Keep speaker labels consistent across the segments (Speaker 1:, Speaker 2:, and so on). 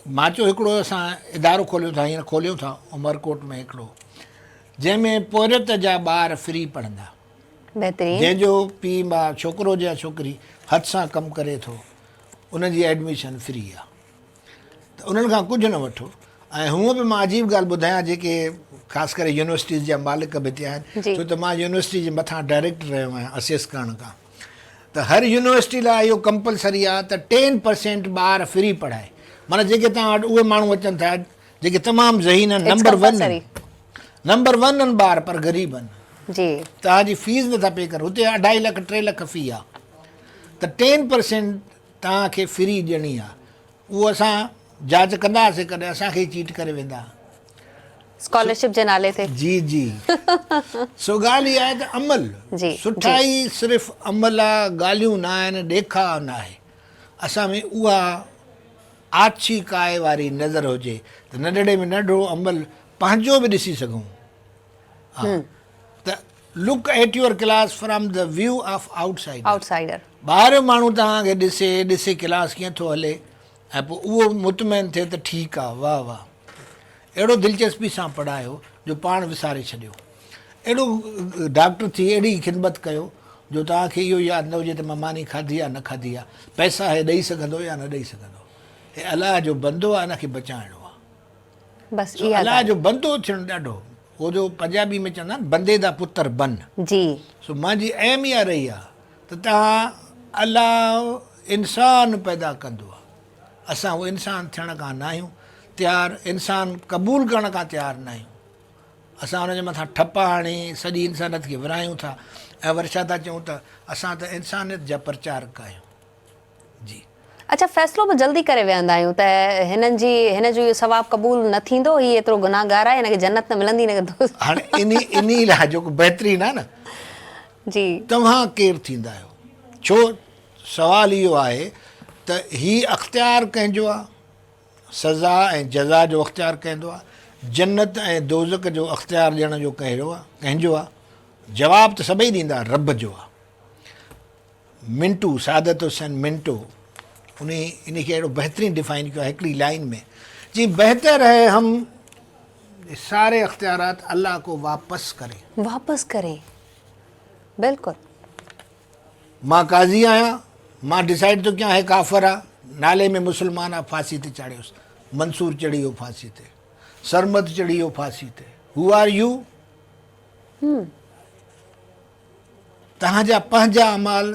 Speaker 1: مان چيو هڪڙو اسان ادارو کوليون ٿا هينئر کوليون ٿا عمرڪوٽ ۾ هڪڙو جنهن ۾ پورهيت جا ٻار فري پڙهندا.
Speaker 2: بهترين.
Speaker 1: جنهن جو پيء ماء ڇوڪرو هجي يا ڇوڪري هٿ سان ڪم ڪري ٿو ان جي ايڊميشن فري آ ته انهن کان ڪجهه نه وٺو ۽ هونء به مان عجيب ڳالهه ٻڌايان جيڪي خاص ڪري يونيورسٽيز جا مالڪ به هتي آهن ڇو ته مان يونيورسٽي جي مٿان ڊائريڪٽر رهيو آهيان اسيس ڪرڻ کان ته هر يونيورسٽي لاء اهو ڪمپلسري آ ته 10% ٻار فري پڙهائي معنيٰ جيڪي توهان وٽ اهي ماڻهو اچن ٿا جيڪي تمام ذهين آهن نمبر ون نمبر ون آهن ٻار پر غريب آهن
Speaker 2: جي
Speaker 1: توهان جي فيس نٿا پي ڪرن هتي اڍائي لک ٽي لک في آ ته 10% توهان کي فري ڏيڻي آ اهو اسان جاچ ڪندا هئاسين ڪڏهن اسان کي ئي چيٽ ڪري ويندا
Speaker 2: اسڪالرشپ جي نالي تي.
Speaker 1: جي جي سو ڳالهه اها آهي ته عمل
Speaker 2: جي
Speaker 1: سٺائي صرف عمل آ ڳالهيون نه آهن ڏيکاء نه آهي اسان ۾ اها آڇي ڪائي واري نظر هجي ته ننڍڙي ۾ ننڍڙو عمل پنهنجو به ڏسي سگهون ها ته look at your class from the view of outsider ٻاهريون ماڻهو توهان کي ڏسي ڏسي ڪلاس ڪيئن ٿو هلي ۽ پوء اهو مطمئن ٿئي ته ٺيڪ آ واهه واهه اهڙو دلچسپي سان پڙهايو جو پاڻ وساري ڇڏيو اهڙو ڊاڪٽر ٿي اهڙي خدمت ڪيو جو توهان کي اهو ياد نه هجي ته مان ماني کاڌي آ نه کاڌي آ پئسا هي ڏئي سگهندو يا نه ڏئي سگهندو هي الله جو بندو آ ان کي بچائڻو آ
Speaker 2: بس اها
Speaker 1: الله جو بندو ٿيڻ ڏاڍو هو جو پنجابي ۾ چوندا آهن بندي دا پتر بن
Speaker 2: جي
Speaker 1: سو مانجي ايم اها رهي آ ته توهان الله انسان پيدا ڪندو آ اسان اهو انسان ٿيڻ کان ناهيون تيار انسان قبول ڪرڻ کان تيار ناهيون اسان ان جي مٿان ٺپا هڻي سڄي انسانيت کي ورهايون ٿا ۽ وري ڇا ٿا چئون ته اسان ته انسانيت جا پرچارڪ آهيون. جي.
Speaker 2: اڇا فيصلو به جلدي ڪري ويهندا آهيون ته هنن جي هن جو اهو ثواب قبول نه ٿيندو هي ايترو گناهگار آهي هن کي جنت نه ملندي هن کي دوزخ.
Speaker 1: هاڻي انهي انهي لاء جيڪو بهترين آهي نه.
Speaker 2: جي.
Speaker 1: توهان ڪير ٿيندا آهيو؟ ڇو سوال اهو آهي ته هي اختيار ڪنهن جو آهي؟ سزا ۽ جزا جو اختيار ڪنهن جو آهي؟ جنت ۽ دوزخ جو اختيار ڏيڻ جو ڪهڙو آهي؟ ڪنهن جو آهي؟ جواب ته سڀئي ڏيندا رب جو آهي. منٽو، سعادت حسين منٽو، انهي انهي کي اهڙو بهترين ڊفائن ڪيو آهي هڪڙي لائين ۾ چي بهتر هي هم ساري اختيارات الله ڪو واپس ڪرين.
Speaker 2: واپس ڪرين بلڪل.
Speaker 1: مان قاضي آهيان مان ڊسائيڊ ٿو ڪيان هي ڪافر آ نالي ۾ مسلمان آ ڦاسي تي چاڙهيوس منصور چڙهي ويو ڦاسي تي سرمد چڙهي ويو ڦاسي تي هو آر يو توهان جا پنهنجا اعمال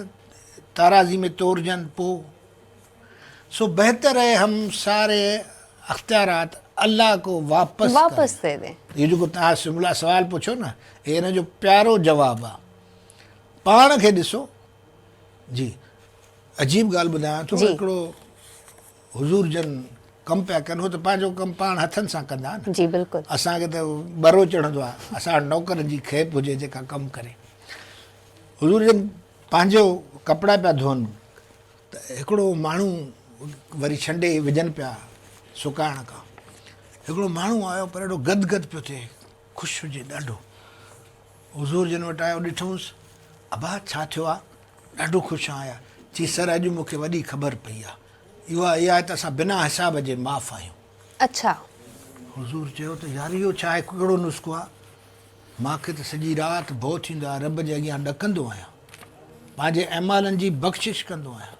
Speaker 1: تارازي ۾ تورجن پو سو بهتر هي هم ساري اختيارات الله ڪو واپس
Speaker 2: واپس دي دي.
Speaker 1: هي جيڪو توهان سملا سوال پڇيو نه هي ان جو پيارو جواب آ پاڻ کي ڏسو جي عجيب ڳالهه ٻڌايان ٿو هڪڙو حضور جن ڪم پيا ڪن هو ته پنهنجو ڪم پاڻ هٿن سان ڪندا نه
Speaker 2: جي بلڪل
Speaker 1: اسان کي ته ٻرو چڙهندو آهي اسان وٽ نوڪرن جي کيپ هجي جيڪا ڪم ڪري حضور جن پنهنجو ڪپڙا پيا ڌون ته هڪڙو ماڻهو وري ڇنڊي وجهن پيا سڪائڻ کان هڪڙو ماڻهو آيو پر اهڙو گد گد پيو ٿئي خوش هجي ڏاڍو حضور جن وٽ آيو ڏٺونس ابا ڇا ٿيو آ ڏاڍو خوش آهيان چي سر اڄ مون کي وڏي خبر پئي آ اها اها آهي ته اسان بنا حساب جي معاف آهيون.
Speaker 2: اڇا.
Speaker 1: حضور چيو ته يار اهو ڇا آهي ڪهڙو نسخو آهي؟ مان کي ته سڄي رات ڀؤ ٿيندو آهي رب جي اڳيان ڏڪندو آهيان. پنهنجي اعمالن جي بخشش ڪندو آهيان.